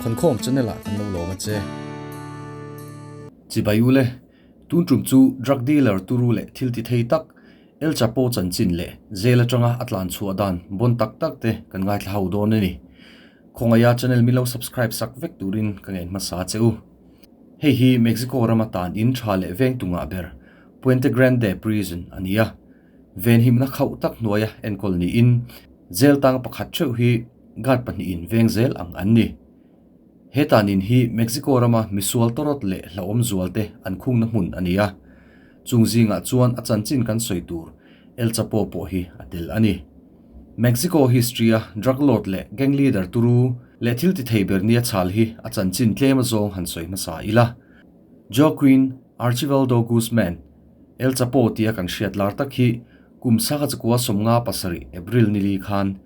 Khawnkhawm channel ah kan lo lawm a che. Chibai ule, tun tum chu drug dealer turu leh thil ti thei tak El Chapo chanchin leh jail atanga a tlan chhuah dan bawn tak tak te kan ngaithla ho dawn a ni. Khawngaia channel min lo subscribe sak vek turin ka ngen hmasa che u. Hei hi Mexico rama tan in tha leh veng tungah ber Puente Grande Prison a ni a. Venhimna khauh tak hnuaia enkawl niin jail tang pakhat theuh hi guard pahnihin veng zel ang an ni. He tanin hi Mexico rama misual tawrawt leh hlauhawm zual te an khungna hmun a ni a. Chung zingah chuan a chanchin kan sawi tur El Chapo pawh hi a tel a ni. Mexico history-a drug lord leh gang leader turu leh thil ti thei ber nia chhal hi a chanchin tlem azawng han sawi hmasa ila. Joaquin Archivaldo Guzman, El Chapo tia kan hriat lar tak hi kum sangha chakua 57 April nili khan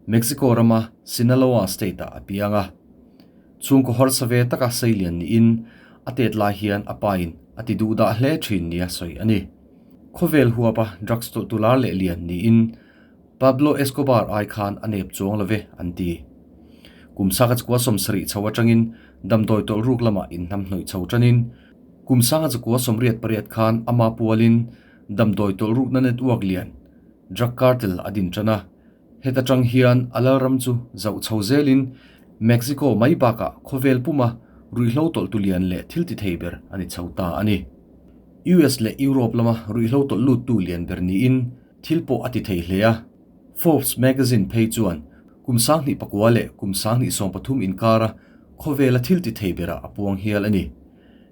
Mexico rama Sinaloa state-ah a piang a. Chhungkaw harsa ve taka seilian niin a tet lai hian a pain a ti duh dah hle thin nia sawi a ni. Khawvel huapa drugs tawlhtu lar leh lian niin Pablo Escobar ai khan a nep chuang lo ve an ti. Kum sangha chakua 70 chho atangin damdawi tawlh ruk lamah inhnamhnawih chho tanin kum sangha chakua 88 khan ama pualin damdawi tawlh rukna network lian drug cartel a din tan a. Heta tang hian a lalram chu zauh chho zelin Mexico mai bakah khawvel puma ruihhlo tawlhtu lian leh thil ti thei ber a ni chho ta a ni. US leh Europe lama ruihhlo tawlh luttu lian ber niin thil pawh a ti thei hle a. Forbes magazine phei chuan kum 2009 leh kum 2013 inkara khawvela thil ti thei berah a puang hial a ni.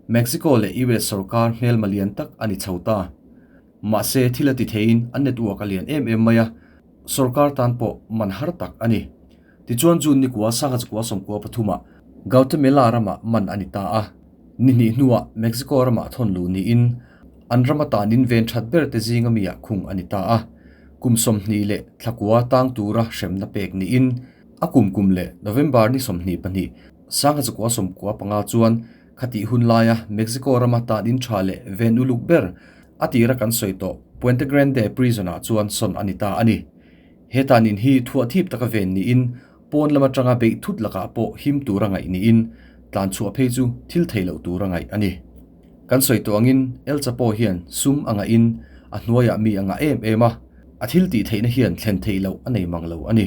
Mexico leh US sorkar hmelma lian tak a ni chho ta. Mahse thil a ti theiin a network a lian em em mai a, sorkar tan pawh man har tak a ni. Tichuan June ni kua sangha chakua 93 ah Guatemala ramah man a ni ta a. Ni hnih hnuah Mexico ramah thawn luh niin an rama tanin ven that ber te zinga mi ah khung a ni ta a. Kum 20 leh thlakua tang tura hremna pek niin a kum kum leh November ni 22 sangha chakua 95 chuan khati hun laia Mexico rama tanin tha leh ven uluk ber a tira kan sawi tawh Puente Grande prison ah chuan sawn a ni ta a ni. He tanin hi thuah thip taka ven niin pawn lam atanga beih thut lakah pawh him tura ngaih niin tlan chhuah phei chu thil thei loh tura ngaih a ni. Kan sawi tawh angin El Chapo hian sum a ngahin a hnuaiah mi a ngah em em a, a thil tih theihna hian thlen theih loh a nei mang lo a ni.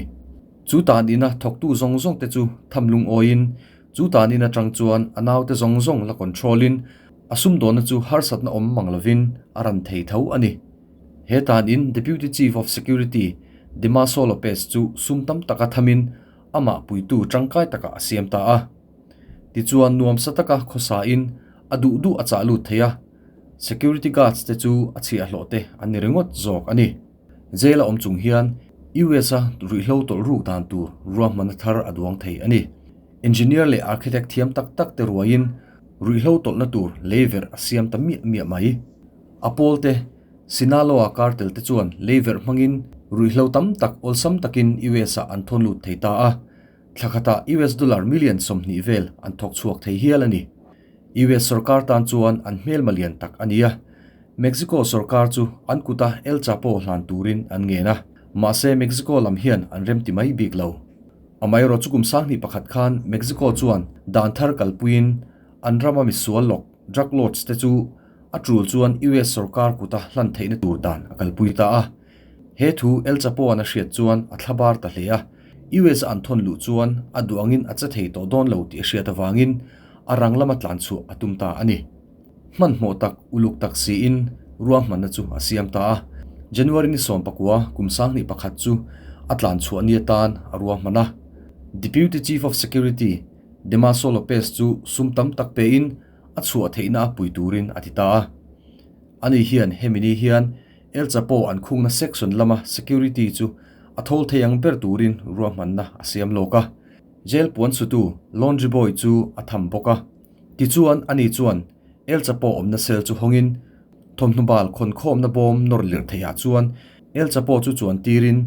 Chu tanina thawktu zawng zawng te chu tham lungawiin chu tanin atang chuan a naute zawng zawng la control in a sumdawnna chu harsatna awm mang lovin a ran thei tho a ni. He tanin Deputy Chief of Security Damaso Lopez chu sum tam taka thamin amah puitu tangkai takah a siam ta a. Tichuan nuamsa taka khawsain a duh duh a chah lut thei a, security guards te chu a chhiah hlawh te an ni ringawt zawk a ni. Jail a awm chung hian US a ruihhlo tawlh ruk dan tur ruahmanna thar a duang thei a ni. Engineer leh architect thiam tak tak te ruaiin ruihhlo tawlhna tur leiverh a siam ta miah miah mai. A pawl te, Sinaloa cartel te chuan leiverh hmangin ruihhlo tam tak awlsam takin US ah an thawn lut thei ta a. Thla khatah US dollar million 20 vel an thawk chhuak thei hial a ni. US sorkar tan chuan an hmelma lian tak a ni a. Mexico sorkar chu an kuta El Chapo hlan turin an ngen a. Mahse Mexico lam hian an rem ti mai bik lo. Amaherawh chu kum 2001 khan Mexico chuan dan thar kalpuiin an rama misual lawk drug lords te chu a tul chuan US sorkar kuta hlan theihna tur dan a kalpui ta a. He thu El Chapo an a hriat chuan a thlabar ta hle a. US an thawn luh chuan a duangin a che thei tawh dawn lo tih a hriat awangin a rang lama tlan chhuah a tum ta a ni. Hmanhmawh tak uluk tak siin ruahmanna chu a siam ta a. January ni 19 kum 2001 chu a tlan chhuah ni atan a ruahman a. Deputy Chief of Security Damaso Lopez chu sum tam tak pein a chhuah theihna a pui turin a ti ta a. Ani hian hemi ni hian El Chapo an khungna section lama security chu a thawl thei ang ber turin ruahmanna a siam lawk a. Jail puan sutu laundry boy chu a tham bawk a. Tichuan ani chuan El Chapo awmna cell chu hawngin thawmhnaw bal khawnkhawmna bawm nawr lirh theihah chuan El Chapo chu chuan tirin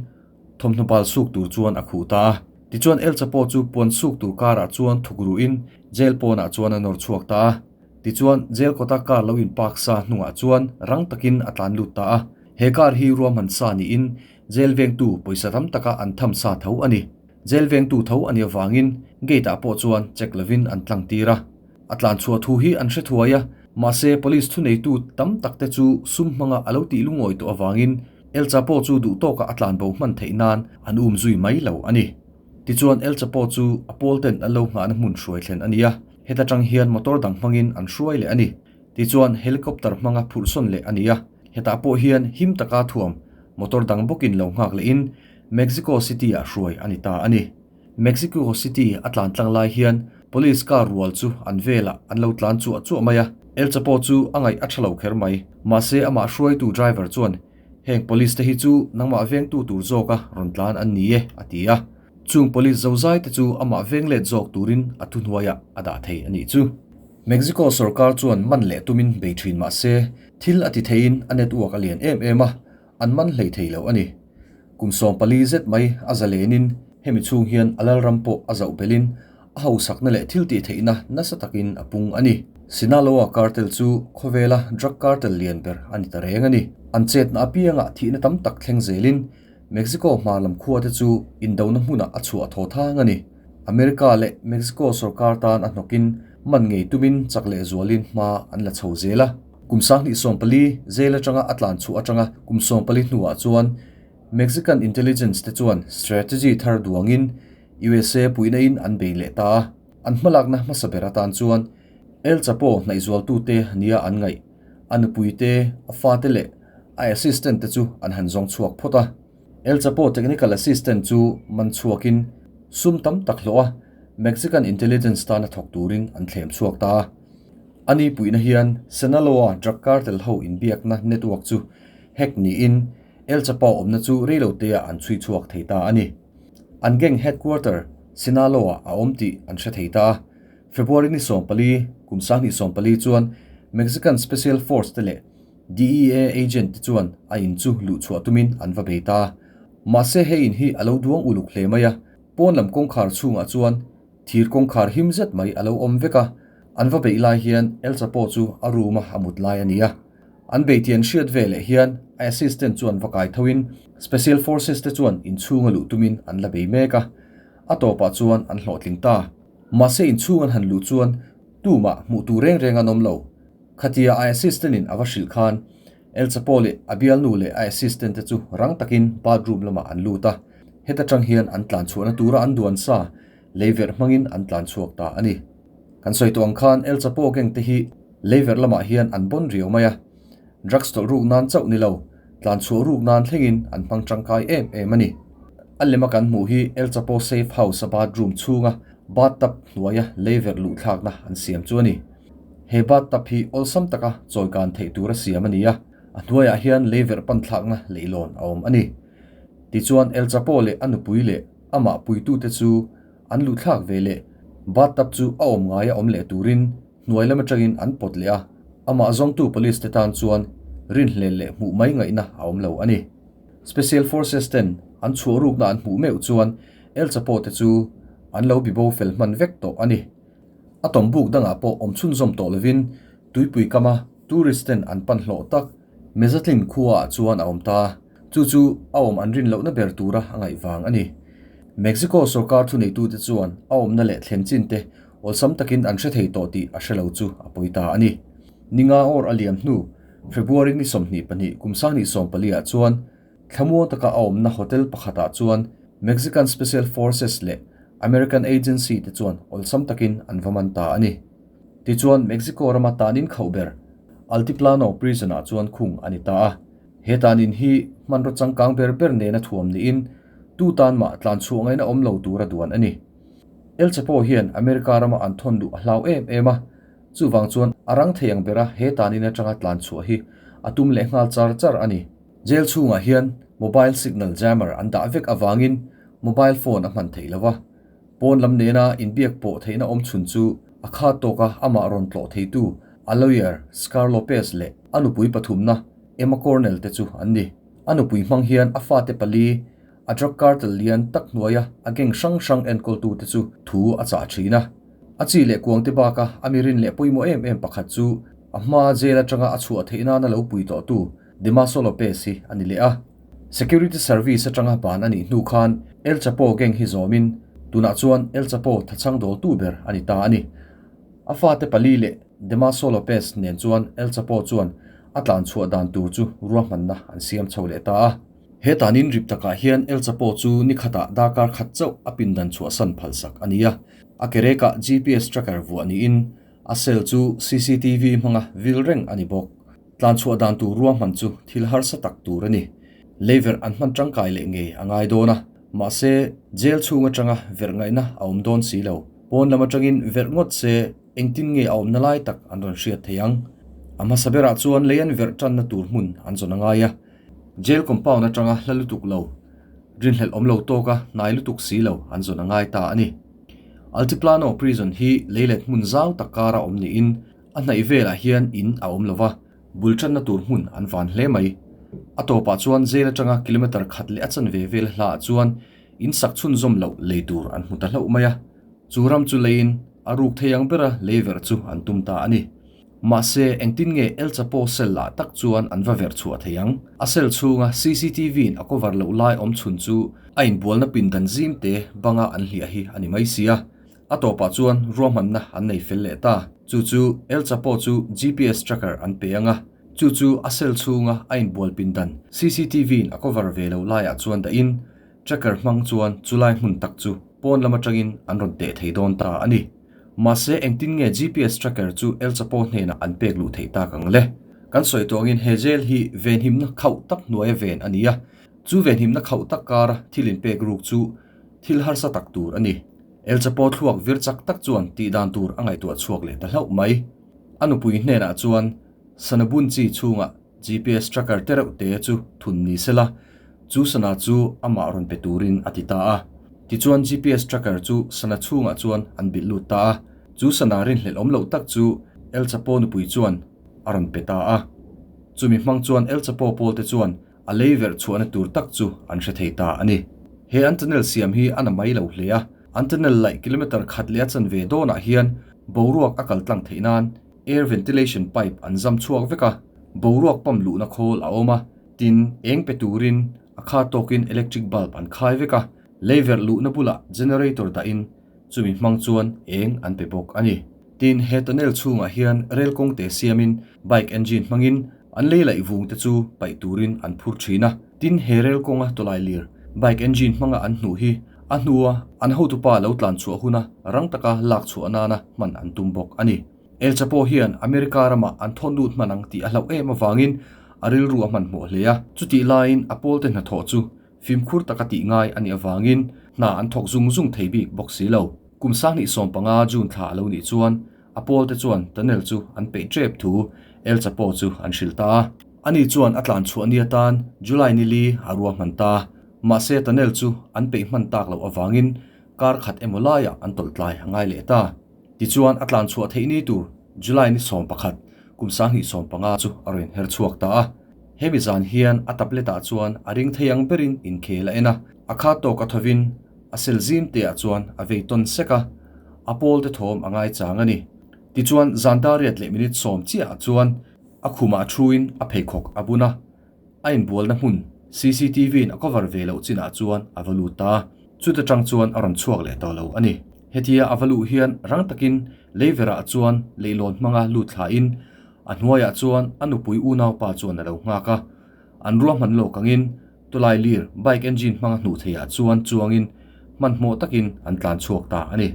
thawmhnaw bal suk tur chuan a khuh ta a. Tichuan El Chapo chu puan suk tur karah chuan thuk ruin jail pawnah chuan a nawr chhuak ta a. Tichuan jail kawta car lo in park sa hnungah chuan rang takin a tlan lut ta a. He car hi ruahman sa niin jail vengtu pawisa tam taka an tham sa tho a ni. Jail vengtu tho a ni awangin Gate-ah pawh chuan check lovin an tlang tir a. A tlan chhuah thu hi an hre thuai a, mahse police thuneitu tam tak te chu sum hmanga a lo tih lungawi tawh avangin El Chapo chu duh tawka a tlan bo hman theih nan an um zui mai lo a ni. Tichuan El Chapo chu a pawl ten an lo nghahna hmun hruai thlen a ni a, heta tang hian motor dang hmangin an hruai leh a ni. Tichuan helicopter hmanga phurh sawn leh a ni a, hetah pawh hian him taka thuam motor dang bawkin lo nghak lehin Mexico City-ah hruai a ni ta a ni. Mexico City a tlan tlang lai hian police car rual chu an velah an lo tlan chuah chuah mai a, El Chapo chu a ngaih a tha lo kher mai. Mahse amah hruaitu driver chuan, Heng police te hi chu nangmah vengtu tur zawka rawn tlan an ni e, a ti a. Chung police zozai te chu amah veng let zawk turin a thuhnuaiah a dah thei a nih chu. Mexico sorkar chuan man leh tumin bei thin mahse thil a ti theiin a network a lian em em a, an man hlei thei lo a ni. Kum 14 zet mai a zalenin hemi chhung hian a lalram pawh a zauh belhin a hausakna leh thil tih theihna nasa takin a pung a ni. Sinaloa cartel chu khawvela drug cartel lian ber a ni ta reng a ni. An chetna apiangah thihna tam tak thleng zelin Mexico hmar lam khua te chu indona hmunah a chhuah thaw thang a ni. America leh Mexico sorkar tan a hnawkin man ngei tumin chak leh zualin hma an la chho zel a. Kum 2014 jail atanga a tlan chhuah atanga kum 14 hnuah chuan Mexican intelligence te chuan strategy thar duangin USA puihna in an bei leh ta a. An hmalakna hmasa ber atan chuan El Chapo hnaihzualtute nia an ngaih, a nupui te, a fate leh a assistant te chu an han zawng chhuak phawt a. El Chapo technical assistant chu man chhuakin sum tam tak hlawh a, Mexican intelligence tana thawk turin an thlem chhuak ta a. A ni puihna hian Sinaloa drug cartel ho inbiakna network chu hack niin El Chapo awmna chu reiloteah an chhui chhuak thei ta a ni. An gang headquarter Sinaloa a awm tih an hre thei ta a. February ni 14, kum 2014 chuan Mexican Special Force te leh DEA agent te chuan a in chu luh chhuah tumin an va bei ta a. Mahse he in hi a lo duang uluk hle mai a, pawn lam kawngkhar chhungah chuan Thir kawngkhar him zet mai a lo awm vek a, an va beih lai hian El Chapo chu a room a a mut lai a ni a. An bei tih an hriat ve leh hian a assistant chuan va kai thoin Special Forces te chuan inchhung a luh tumin an la bei mek a, a tawpah chuan an hlawhtling ta. Mahse inchhung an han luh chuan tumah hmuh tur reng reng an awm lo. Khatia a assistant in a va hrilh khan El Chapo leh a bialnu leh a assistant te chu rang takin bathroom lamah an lut a, heta tang hian an tlan chhuahna tura an duan sa leiverh hmangin an tlan chhuak ta a ni. Kan sawi tawh ang khan El Chapo gang te hi leiverh lamah hian an bawn riau mai a, drugs tawlh ruk nan chauh ni lo, tlan chhuah ruk nan thlengin an hmang tangkai em em a ni. A lema kan hmuh hi El Chapo safe house a bathroom chhunga bathtub hnuaia leiverh luh thlakna an siam chu a ni. He bathtub hi awlsam taka chawikan theih tura siam a ni a, a hnuaiah hian leiverh pan thlakna leihlawn a awm a ni. Tichuan El Chapo leh a nupui leh amah puitute chu an luh thlak ve leh bathtub chu a awm ngaia awm leh turin hnuai lam atangin an pawt leh a, amah zawngtu police te tan chuan rinhlel leh hmuh mai ngaihna a awm lo a ni. Special Forces ten an chhuah rukna an hmuh meuh chuan El Chapo te chu an lo bibo fel hman vek tawh a ni. A tawmbuk dangah pawh awm chhunzawm tawh lovin tuipui kama tourist ten an pan hlawh tak Mezatlin khuaah chuan a awm ta. Chu chu a awm an rin lohna ber tura a ngaih vang a ni. Mexico sorkar thuneitute chuan a awmna leh thlen chin te awlsam takin an hre thei tawh tih a hre lo chu a pawi ta a ni. Ninga awr a liam hnu February ni 22 kum 2014 ah chuan Thlamuang taka a awmna hotel pakhatah chuan Mexican Special Forces leh American agency te chuan awlsam takin an va man ta a ni. Tichuan Mexico rama tanin khauh ber Altiplano Prison ah chuan khung a ni ta a. He tanin hi hmanraw changkang ber ber nena thuam niin tu tan mah tlan chhuah ngaihna awm lo tura duan a ni. El Chapo hian America rama an thawn luh a hlau em em a, chuvang chuan a rang thei ang bera he tanin atanga tlan chhuah hi a tum leh nghal char char a ni. Jail chhungah hian mobile signal jammer an dah vek avangin mobile phone a hman theih lo va, pawn lam nena inbiak pawh theihna awm chhun chu a khat tawka amah rawn tlawh theitu a lawyer Scar Lopez leh a nupui pathumna Emma Cornell te chu an ni. A nupui hmang hian a fate pali a drug cartel lian tak hnuaia a gang hrang hrang enkawltute chu thu a chah thin a. A chi leh kuangte baka a mi rin leh pawimawh em em pakhat chu a hmaa jail atanga a chhuah theih nana lo pui tawhtu Damaso Lopez hi a ni leh a. Security Service atanga ban a nih hnu khan El Chapo gang hi zawmin Tunah chuan El Chapo thachhang dawltu ber a ni ta a ni. A fate pali leh Damaso Lopez nen chuan El Chapo chuan a tlan chhuah dan tur chu ruahmanna an siam chho leh ta a. He tanin rip takah hian El Chapo chu ni khatah darkar khat chauh a pindan chhuahsan phalsak a ni a. A kerekah GPS tracker vuah niin a cell chu CCTV hmanga vil reng a ni bawk. Tlan chhuah dan tur ruahman chu thil harsa tak tur a ni. Leiverh an hman tangkai leh ngei a ngai dawn a, mahse jail chhung atanga verh ngaihna a awm dawn si lo. Pawn lam atangin verh ngawt se engtin nge a awmna lai tak an rawn hriat thei ang? A hmasa berah chuan lei an verh tanna tur hmun an zawn a ngai a. Jail compound atanga hla lutuk lo, rinhlelh awm lo tawka hnai lutuk si lo an zawn a ngai ta a ni. Altiplano Prison hi leilet hmun zau tak kara awm niin A hnaih velah hian in a awm lova, bul tanna tur hmun an van hle mai. A tawpah chuan jail atanga kilometre khat leh a chanve vel hlaah chuan in sak chhunzawm loh lei tur an hmu ta hlauh mai a. Chu ram chu leiin a ruk thei ang bera lei verh chu an tum ta a ni. Mahse, engtin nge El Chapo cell ah tak chuan an va verh chhuah thei ang? A cell chhunga CCTV in a cover loh lai awm chhun chu a inbualna pindan zim te banga an hliah hi a ni mai sia. A tawpah chuan ruahmanna an nei fel leh ta. Chu chu El Chapo chu GPS tracker an pe ang a, chu chu a cell chhunga a inbual pindan CCTV in a cover ve lo laiah chuan dahin tracker hmang chuan chulai hmun tak chu pawn lam atangin an rawn teh thei dawn ta a ni. Mahse engtin nge GPS tracker chu El Chapo hnenah an pek luh theih tak ang le? Kan sawi tawh angin he jail hi venhimna khauh tak hnuaia ven a ni a, chu venhimna khauh tak kara thil inpek ruk chu thil harsa tak tur a ni. El Chapo thluak vir chak tak chuan tih dan tur a ngaihtuah chhuak leh ta hlauh mai. A nupui hnenah chuan sana bun chi chhungah GPS tracker te reuh te chu thun ni sela, chu sana chu amah rawn pe turin a ti ta a. Tichuan GPS tracker chu sana chhungah chuan an bilh lut ta a, chu sana rinhlelh awm loh tak chu El Chapo nupui chuan a rawn pe ta a. Chumi hmang chuan El Chapo pawl te chuan A lei verh chhuahna tur tak chu an hre thei ta a ni. He an tunnel siam hi a na mai lo hle a, an tunnel laih kilometre khat leh a chanve dawnah hian boruak a kal tlang theih nan air ventilation pipe an zam chhuak vek a, boruak pump luhna khawl a awm a, tin eng pe turin a kha tawkin electric bulb an khai vek a, lei verh luhna bulah generator dahin chumi hmang chuan eng an pe bawk a ni. Tin, he tunnel chhungah hian rel kawng te siamin bike engine hmangin an lei laih vung te chu paih turin an phur thin a. Tin, he rel kawnga tawlai lir bike engine hmanga an hnuh hi a hnua an hotupa lo tlan chhuah huna rang taka lak chhuah nana hman an tum bawk a ni. El Chapo hian America ramah an thawn lut hman ang tih a hlauh em avangin a rilru a hmanhmawh hle a. Chutih laiin a pawlte hnathawh chu Fimkhur taka tih ngai a nih avangin hna an thawk zung zung thei bik bawk si lo. Kum sanghnih 15 June thla a lo nih chuan a pawlte chuan tunnel chu an peih tep thu El Chapo chu an hrilh ta a. Ani chuan a tlan chhuah ni atan July ni li a ruahman ta. Mahse tunnel chu an peih hman tak loh avangin kar khat emaw laiah an tawlh tlai a ngai leh ta. Tichuan a tlan chhuah theih ni tur July ni 11 kum sanghnih 15 chu a rawn her chhuak ta a. Hemi zan hian a tablet ah chuan a ring thei ang berin inkhel a en a, a kha tawk a thovin a sel zim te ah chuan a vei tawn sek a, a pawl te thawm a ngai chang a ni. Tichuan zan dar riat leh minute sawm chiah ah chuan a khumah thuin a pheikhawk a bun a, a inbualna hmun CCTV in a cover ve loh chinah chuan a va lut ta a, chuta tang chuan a rawn chhuak leh tawh lo a ni. Hetia a va luh hian rang takin leiverah chuan leihlawn hmanga lut thlain A hnuaiah chuan a nupui unaupa chuan a lo nghak a, an ruahman lawk angin tawlai lir bike engine hmanga hnuh theiah chuan chuangin hmanhmawh takin an tlan chhuak ta a ni.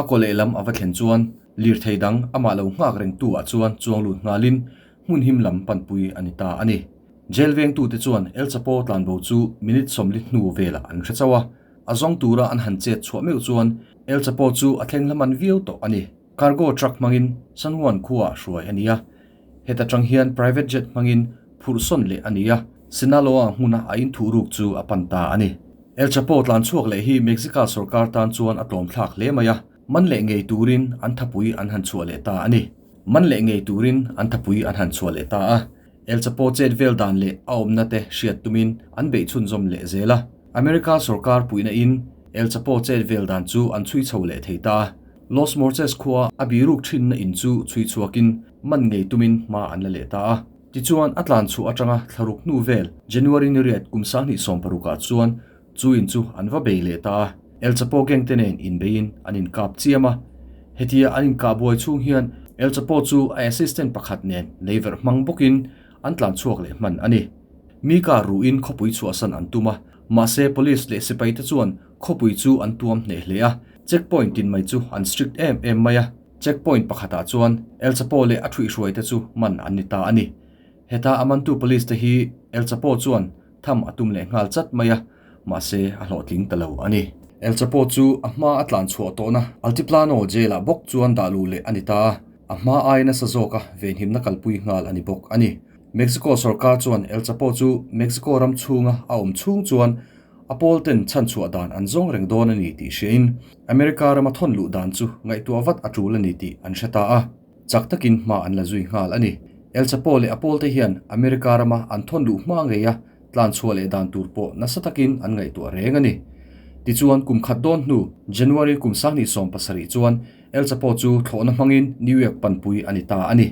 A kaw lehlam a va thlen chuan lirthei dang amah lo nghak rengtu ah chuan chuang lut nghalin hmun him lam panpui a ni ta a ni. Jail vengtute chuan El Chapo tlanbo chu minute 40 hnu velah an hre chauh a, a zawng tura an han chet chhuah meuh chuan El Chapo chu a thleng hla man viau tawh a ni. Cargo truck hmangin San Juan khuaah hruai a ni a, heta tang hian private jet hmangin phurh sawn leh a ni a, Sinaloa hmuna a inthuh ruk chu a pan ta a ni. El Chapo tlan chhuak leh hi Mexica sorkar tan chuan a tlawm thlak hle mai a, man leh ngei turin an thapui an han chhuah leh ta a ni. Man leh ngei turin an thapui an han chhuah leh ta a. El Chapo chet vel dan leh a awmna te hriat tumin an beih chhunzawm leh zel a. America sorkar puihna in El Chapo chet vel dan chu an chhui chho leh thei ta a. Los Moches khua a biruk thinna in chu chhui chhuakin man ngei tumin hma an la leh ta a. Tichuan a tlan chhuah atanga thlaruk hnu vel January ni riat kum 2016 ah chuan chu in chu an va bei leh ta a. El Chapo gang te nen inbeiin an inkap chiam a. Hetia an inkah buai chhung hian El Chapo chu a assistant pakhat nen leiverh hmang bawkin an tlan chhuak leh hman a ni. Mi kar ruhin khawpui chhuahsan an tum a, mahse police leh sipai te chuan khawpui chu an tuam hneh hle a, check point tin mai chu an strict em em mai a. Check point pakhatah chuan El Chapo leh a thuihhruai te chu man an ni ta a ni. Heta a mantu police te hi El Chapo chuan tham a tum leh nghal chat mai a, mahse a hlawhtling ta lo a ni. El Chapo chu a hma a tlan chhuah tawhna Altiplano jail ah bawk chuan dah luh leh a ni ta a, a hma ai nasa zawka venhimna kalpui nghal a ni bawk a ni. Mexico sorkar chuan El Chapo chu Mexico ram chhunga a awm chhung chuan a pawl ten chhanchhuah dan an zawng reng dawn a ni tih hriain America rama thawn luh dan chu ngaihtuah vat a tul a ni tih an hre ta a. Chak takin hma an la zui nghal a ni. El Chapo leh a pawlte hian America rama an thawn luh hma ngeia tlan chhuah leh dan tur pawh nasa takin an ngaihtuah reng a ni. Tichuan kum khat dawn hnu January kum 2017 chuan El Chapo chu thlawhna hmangin New York panpui a ni ta a ni.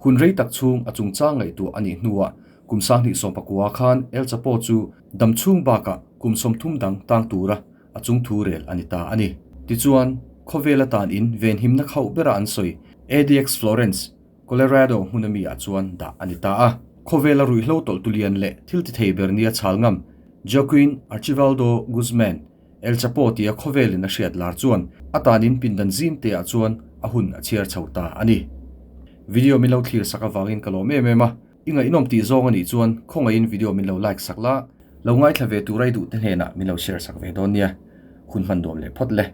Hun rei tak chhung a chungchang ngaihtuah a nih hnuah kum 2019 khan El Chapo chu dam chhung bakah kum 30 dang tang tura a chung thu rel a ni ta a ni. Tichuan, khawvel atan in venhimna khauh bera an sawi ADX Florence, Colorado hmun ami ah chuan dah a ni ta a. Khawvela ruihhlo tawlh tulian leh thil ti thei ber nia chhal ngam Joaquin Archivaldo Guzman, El Chapo tia khawvelin a hriat lar chuan atan in pindan zim te ah chuan a hun a chhiar chho ta a ni. Video min lo thlir sak avangin ka lawm em em a. I ngaihnawm tih zawng a nih chuan khawngaihin video min lo like sak la, lo ngaithla ve tur ai duh te hnenah min lo share sak ve dawn nia. Hun hman nuam leh phawt le.